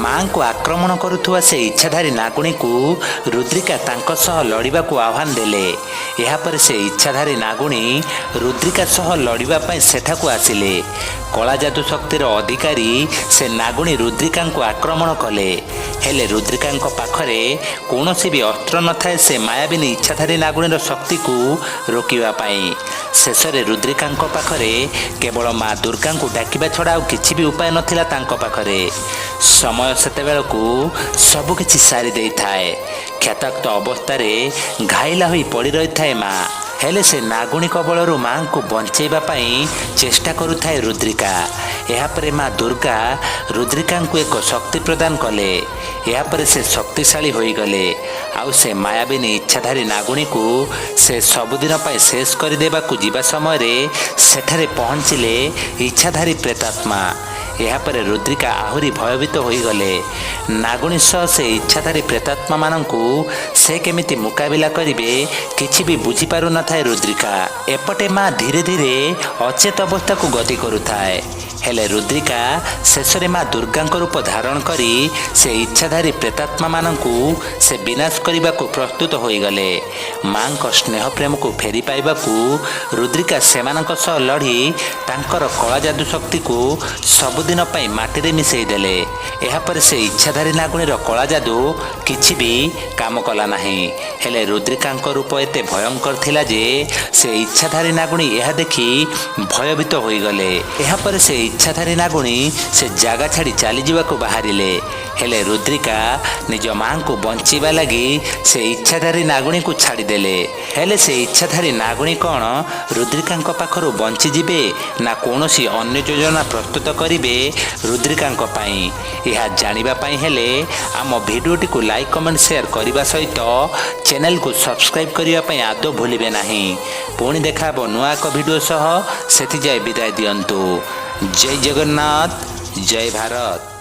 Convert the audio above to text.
ମାଙ୍କୁ ଆକ୍ରମଣ କରୁଥିବା ସେ ଇଚ୍ଛାଧାରୀ ନାଗୁଣୀକୁ ରୁଦ୍ରିକା ତାଙ୍କ ସହ ଲଢ଼ିବାକୁ ଆହ୍ୱାନ ଦେଲେ। ଏହାପରେ ସେ ଇଚ୍ଛାଧାରୀ ନାଗୁଣୀ ରୁଦ୍ରିକା ସହ ଲଢ଼ିବା ପାଇଁ ସେଠାକୁ ଆସିଲେ। କଳା ଯାଦୁ ଶକ୍ତିର ଅଧିକାରୀ ସେ ନାଗୁଣୀ ରୁଦ୍ରିକାଙ୍କୁ ଆକ୍ରମଣ କଲେ। ହେଲେ ରୁଦ୍ରିକାଙ୍କ ପାଖରେ କୌଣସି ବି ଅସ୍ତ୍ର ନଥାଏ ସେ ମାୟାବିନୀ ଇଚ୍ଛାଧାରୀ ନାଗୁଣୀର ଶକ୍ତିକୁ ରୋକିବା ପାଇଁ। ଶେଷରେ ରୁଦ୍ରିକାଙ୍କ ପାଖରେ କେବଳ ମା ଦୁର୍ଗାଙ୍କୁ ଡାକିବା ଛଡ଼ା ଆଉ କିଛି ବି ଉପାୟ ନଥିଲା ତାଙ୍କ ପାଖରେ। ସମୟ ସେତେବେଳକୁ ସବୁକିଛି ସାରି ଦେଇଥାଏ। କ୍ଷତାକ୍ତ ଅବସ୍ଥାରେ ଘାଇଲା ହୋଇ ପଡ଼ି ରହିଥାଏ ମା। ହେଲେ ସେ ନାଗୁଣୀ କବଳରୁ ମାଙ୍କୁ ବଞ୍ଚେଇବା ପାଇଁ ଚେଷ୍ଟା କରୁଥାଏ ରୁଦ୍ରିକା। ଏହାପରେ ମା ଦୁର୍ଗା ରୁଦ୍ରିକାଙ୍କୁ ଏକ ଶକ୍ତି ପ୍ରଦାନ କଲେ। ଏହାପରେ ସେ ଶକ୍ତିଶାଳୀ ହୋଇଗଲେ ଆଉ ସେ ମାୟାବିନୀ ଇଚ୍ଛାଧାରୀ ନାଗୁଣୀକୁ ସେ ସବୁଦିନ ପାଇଁ ଶେଷ କରିଦେବାକୁ ଯିବା ସମୟରେ ସେଠାରେ ପହଞ୍ଚିଲେ ଇଚ୍ଛାଧାରୀ ପ୍ରେତାତ୍ମା। ଏହାପରେ ରୁଦ୍ରିକା ଆହୁରି ଭୟଭୀତ ହୋଇଗଲେ। ନାଗୁଣୀ ସହ ସେ ଇଚ୍ଛାଧାରୀ ପ୍ରେତାତ୍ମାମାନଙ୍କୁ ସେ କେମିତି ମୁକାବିଲା କରିବେ, କିଛି ବି ବୁଝିପାରୁନଥାଏ ରୁଦ୍ରିକା। ଏପଟେ ମା ଧୀରେ ଧୀରେ ଅଚେତ ଅବସ୍ଥାକୁ ଗତି କରୁଥାଏ। ହେଲେ ରୁଦ୍ରିକା ଶେଷରେ ମା ଦୁର୍ଗାଙ୍କ ରୂପ ଧାରଣ କରି ସେ ଇଚ୍ଛାଧାରୀ ପ୍ରେତାତ୍ମାମାନଙ୍କୁ ସେ ବିନାଶ କରିବାକୁ ପ୍ରସ୍ତୁତ ହୋଇଗଲେ। ମାଙ୍କ ସ୍ନେହ ପ୍ରେମକୁ ଫେରି ପାଇବାକୁ ରୁଦ୍ରିକା ସେମାନଙ୍କ ସହ ଲଢ଼ି ତାଙ୍କର କଳା ଯାଦୁ ଶକ୍ତିକୁ ସବୁଦିନ ପାଇଁ ମାଟିରେ ମିଶାଇ ଦେଲେ। ଏହାପରେ ସେ ଇଚ୍ଛାଧାରୀ ନାଗୁଣୀର କଳା ଯାଦୁ କିଛି ବି କାମ କଲା ନାହିଁ। ହେଲେ ରୁଦ୍ରିକାଙ୍କ ରୂପ ଏତେ ଭୟଙ୍କର ଥିଲା ଯେ ସେ ଇଚ୍ଛାଧାରୀ ନାଗୁଣୀ ଏହା ଦେଖି ଭୟଭୀତ ହୋଇଗଲେ। ଏହାପରେ ସେ ଇଚ୍ଛାଧାରୀ ନାଗୁଣୀ ସେ ଜାଗା ଛାଡ଼ି ଚାଲିଯିବାକୁ ବାହାରିଲେ। ହେଲେ ରୁଦ୍ରିକା ନିଜ ମାଙ୍କୁ ବଞ୍ଚିବା ଲାଗି ସେ ଇଚ୍ଛାଧାରୀ ନାଗୁଣୀକୁ ଛାଡ଼ିଦେଲେ। ହେଲେ ସେ ଇଚ୍ଛାଧାରୀ ନାଗୁଣୀ କ'ଣ ରୁଦ୍ରିକାଙ୍କ ପାଖରୁ ବଞ୍ଚିଯିବେ ନା କୌଣସି ଅନ୍ୟ ଯୋଜନା ପ୍ରସ୍ତୁତ କରିବେ ରୁଦ୍ରିକାଙ୍କ ପାଇଁ, ଏହା ଜାଣିବା ପାଇଁ ହେଲେ ଆମ ଭିଡ଼ିଓଟିକୁ ଲାଇକ୍, କମେଣ୍ଟ, ସେୟାର କରିବା ସହିତ ଚ୍ୟାନେଲକୁ ସବସ୍କ୍ରାଇବ୍ କରିବା ପାଇଁ ଆଦୌ ଭୁଲିବେ ନାହିଁ। ପୁଣି ଦେଖା ହେବ ନୂଆ ଏକ ଭିଡ଼ିଓ ସହ। ସେଥିଯାଏ ବିଦାୟ ଦିଅନ୍ତୁ। ଜୟ ଜଗନ୍ନାଥ, ଜୟ ଭାରତ।